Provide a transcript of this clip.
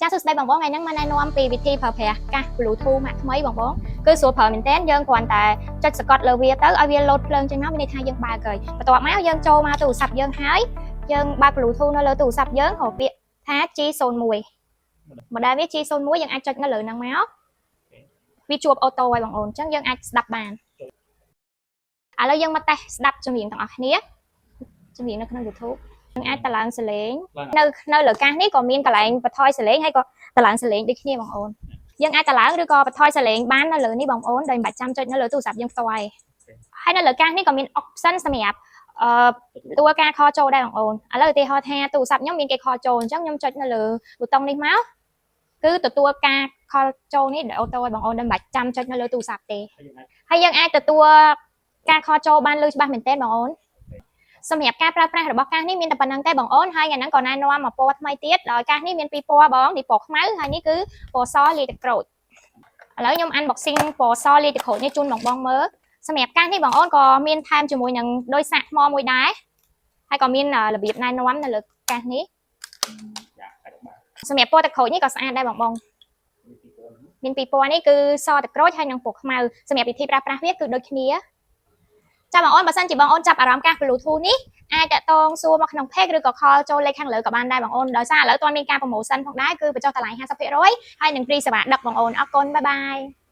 ចាសួស្តីបងបងថ្ងៃហ្នឹងមកណែនាំពីវិធីប្រើប្រាស់កាស Bluetooth ម៉ាកថ្មីបងបងគឺស្រួលប្រើមែនទែនយើងគ្រាន់តែចុចសកត់លើវាទៅឲ្យវាលោតភ្លើងចេញមកមានន័យថាយើងបើកហើយបន្ទាប់មកយើងចូលមកទូរស័ព្ទយើងហើយយើងបើក Bluetooth នៅលើទូរស័ព្ទយើងរកពាក្យថា G01 model វា G01 យើងអាចចុចនៅលើហ្នឹងមកវាជួប auto ហើយបងអូនអញ្ចឹងយើងអាចស្ដាប់បានឥឡូវយើងមកតេស្តស្ដាប់ចម្រៀងទាំងអស់គ្នាចម្រៀងនៅក្នុង YouTube យើងអាចតម្លើងសំឡេងនៅលើកាសនេះក៏មានកន្លែងបន្ថយសំឡេងហើយក៏តម្លើងសំឡេងដូចគ្នាបងអូនយើងអាចតម្លើងឬក៏បន្ថយសំឡេងបាននៅលើនេះបងអូនដោយមិនបាច់ចាំចុចនៅលើទូរស័ព្ទយើងផ្ទាល់ឯងហើយនៅលើកាសនេះក៏មាន option សម្រាប់ទទួលការ call ចូលដែរបងអូនឥឡូវឧទាហរណ៍ថាទូរស័ព្ទខ្ញុំមានគេ call ចូលអញ្ចឹងខ្ញុំចុចនៅលើប៊ូតុងនេះមកគឺទទួលការ call ចូលនេះដោយ auto ឲ្យបងអូនដោយមិនបាច់ចាំចុចនៅលើទូរស័ព្ទទេហើយយើងអាចទទួលការ call ចូលបានលឺច្បាស់មែនទែនបងអូនសម្រាប់ការប្រើប្រាស់របស់កាសនេះមានតែប៉ុណ្ណឹងទេបងអូនហើយថ្ងៃហ្នឹងក៏ណែនាំមកពណ៌ថ្មីទៀតដោយកាសនេះមានពីរពណ៌បងនេះពណ៌ខ្មៅហើយនេះគឺពណ៌សលាយទឹកក្រូចឥឡូវខ្ញុំ unboxing ពណ៌សលាយទឹកក្រូចនេះជូនបងបងមើលសម្រាប់កាសនេះបងអូនក៏មានថែមជាមួយនឹងដោយសាកថ្មមួយដែរហើយក៏មានរបៀបណែនាំនៅលើកាសនេះសម្រាប់ពណ៌ទឹកក្រូចនេះក៏ស្អាតដែរបងបងមានពីរពណ៌នេះគឺសទឹកក្រូចហើយនិងពណ៌ខ្មៅសម្រាប់វិធីប្រើប្រាស់វាគឺដូចគ្នាចាបងអូនបើសិនជាបងអូនចាប់អារម្មណ៍កាស Bluetooth នេះអាចតាក់ទងសួរមកក្នុង page ឬក៏ call ចូលលេខខាងលើក៏បានដែរបងអូនដោយសារឥឡូវតើមានការ promotion ផងដែរគឺបញ្ចុះតម្លៃ50%ហើយនឹង free សេវាដឹកបងអូនអរគុណ bye bye.